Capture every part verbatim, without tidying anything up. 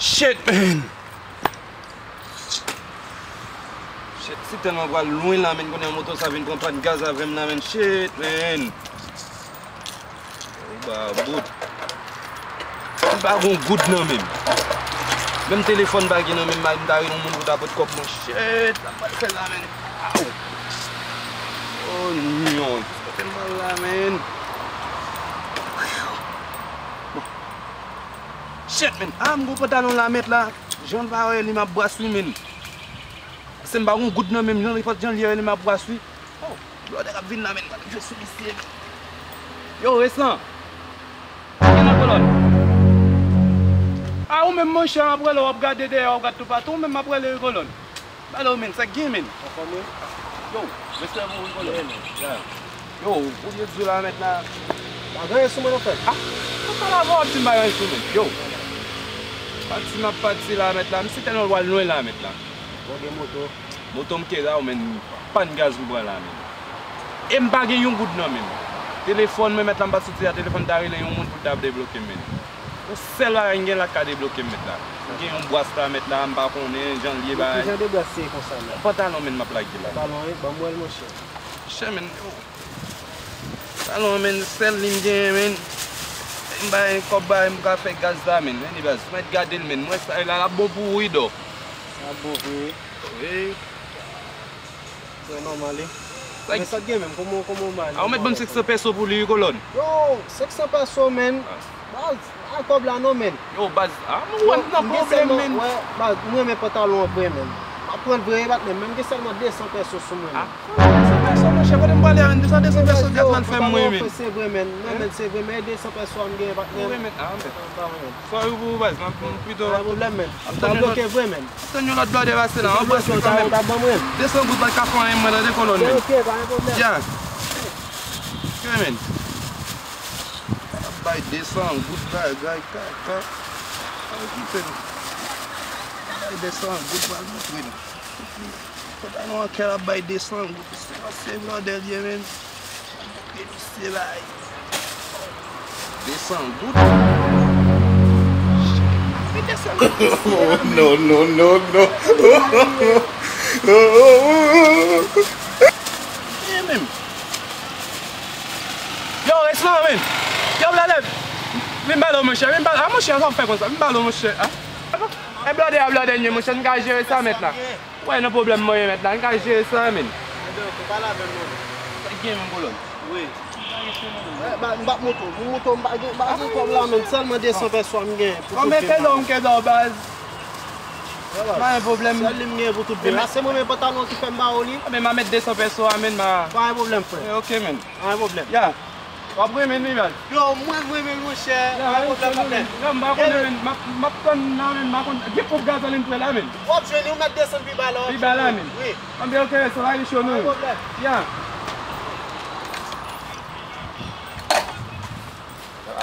Shit, man! Shit, si tèlman pral lwen la, man, kounye a moto sa vin pran pàn gaz avè m la, man. Shit, man! Ou ba bout. M pa gon goud nan men m. Menm telefòn pa gen nan men m, m ta rele yon moun pou ta pot kòb mwen. Shit, sa m pral fè la, man. Aw! Oh non, sa fè mal la, man. Shit, man. Ah, m gon pantalon la, mèt la. Jan l pa wè li, m ap bras wi, man. Se m pa gon goud nan men m, jan li fòt, jan li ye li, m ap bras wi. Oh, blòdè k ap vin la, man, m pral rive sou misye. Yo, Reslan. Ki gen nan kolòn? Ah, ou menm, monchè, m ap rele w, w ap gade dèyè, w ap gade toupatou, ou menm, m ap rele wi, kolòn. Pale w, man, sa k gen, man? Anfòme? Yo, respè pou ou, kolòn. Yeah, man. Yeah. Yo, ou ye di la, mèt la? Pa gen anyen sou mwen, non, frè. Ah, ou pale avè w, w ap di m pa gen anyen sou mwen. Yo. Pati m ap pati la, mèt la. M si tèlman pral lwen la, mèt la. Ou gen moto? Moto m ke la, men pàn gaz m pran la, men. E m pa gen yon goud nan men m. Telefòn mwen, mèt la, m pa t soti a, telefòn ta rele yon moun pou l ta debloke m, men. Yon sèl bagay m gen la k ka debloke m, mèt la. M gen yon bras la, mèt la, m pa konnen jan l ye, bagay. Ki jan de bras se konsa la? Pantalon, men, m ap lage la. Pantalon, wi, ban m wè l, monchè. Chè, men, yo. Pantalon, men, sèl li m genyen, men. M bay kòb, bay m ka fè gaz la, men. Men, li baz, mwen gade l, men. Mwen sa la, l ap bon pou ou, wi, dò. Sa bon vre. Wi. Trè nòmal, wi. Men sa k gen menm, kòman, kòman w ba li? A, ou mèt ban m senk san pèso pou li, wi, kolòn. Yo, senk san pèso, men. Baz, a kòb la non, men. Yo, baz, a, mwen wè m nan pwoblèm, men. Wè, baz, mwen renmen pantalon an vre, men. M ap pran l vre, wi, patnè, men m gen sèlman de san pèso sou mwen, men. De san pèso, monchè, kote m prale a, men? De san, de san pèso, gaz la fè m mwen, men. Se vre, men. Non, men, se vre, men de san pèso a m genyen, patnè. Ou renmen, a, men. Sorry pou ou, baz, m ap, m pito. Pa gen pwoblèm, men. M ta bloke vre, men. Tann yon lòt blòdè pase la, anbrase kanmenm. De san goud pa ka fè anyen mwen tande kolòn, men. Ok, pa gen pwoblèm. Ya. Ok, men. Ap bay de san goud bagay kaka. Sa okipe nou. Bay de san goud pral montre nou. Pantalon an kè l ap bay de san goud. Se pa se blòdè l ye, men. Mesye bay. De san goud. Wi, de san goud, mesye. Oh, no, no, no, no. Ye menm. Yo, res la, men. Yo, blòdè. Vin pale w, monchè. Vin pale. A, monchè, sa w fè konsa. Vin pale w, monchè. A. E blòdè a, blòdè, monchè. N ka jere sa, mèt la. Ou wè nan pwoblèm mwen ye mèt la, n ka jere sa, men. Ebyen, ok, pale avè m non. Sa k gen, men, kolòn? Wi. Eh, ba, m pa moto, m moto, m pa gen, m pa gen kòb la, men, sèlman de san pèso a m gen pou tout vin la. Bon, men, kèdò, m kèdò, baz. Pa gen pwoblèm. Sèl li m gen pou tout vin la. Se mwen menm pantalon ki fè m ba ou li. Men, m a met de san pèso a, men, m a. Pa gen pwoblèm, frè. Eh, ok, men. Pa gen pwoblèm. Ya. W ap renmen li, baz? Yo, mwen, mwen menm, monchè. Ya, pa gen pwoblèm, patnè. Yo, m pa konnen, men. M ap, m ap tann la, men. M pa konn. Gen ponp gazòl m pran la, men. W ap jwenn li, ou met desann pi ba la, w ap jwenn li. Pi ba la, men. Wi. Anben, ok, so, la, li cho, nou. Pa gen pwoblèm. Ya.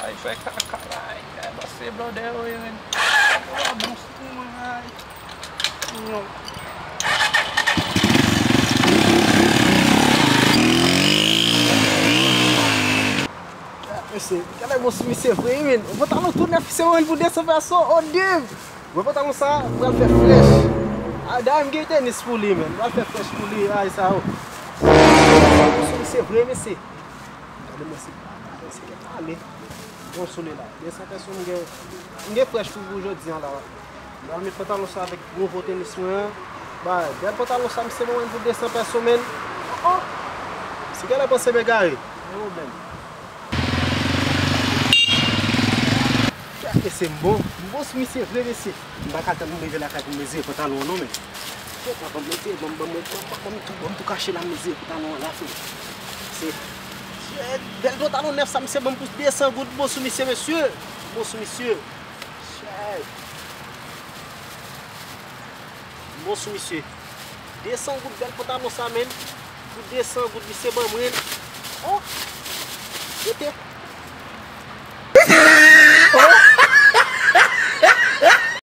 Ay, fè kaka, la, ay, ay, pase blòdè yo, men. Yo, bon, pou mwen, ay. Mesye, gade bon sou misye vre, men. Pantalon tou nèf, se mwen pou de san pèso, oh, damn! Mwen pantalon sa, pral fè flèch. A, dayè, m gen tenis pou li, men. Pral fè flèch pou li, ay, sa, oh. Sou misye vre, mesye. Gade mwen se, se kèk ane. Bon sou li la. De san pèso m gen, m gen frèch pou, pou jodi an la. M pral met pantalon sa avèk nouvo tenis mwen an. Bay, bèl pantalon sa, misye ban mwen pou de san pèso, men. Oh, oh. Si gen lè panse m egare. Pa gen pwoblèm. Mesye, m bon. M bon sou misye vre, mesye. M pa ka tann m rive lakay pou m mezire pantalon an non, men. Yo, papa, mete, ban m, ban m, ban m, ban m tou, ban m tou kache la, mezire pantalon an la, frè. Se, se bèl pantalon nèf sa, misye ban m pou de san goud, bon sou misye, mesye. Bon sou misye. Shit. Bon sou misye. De san goud, bèl pantalon sa, men. Pou de san goud, misye ban mwen. Oh! Rete.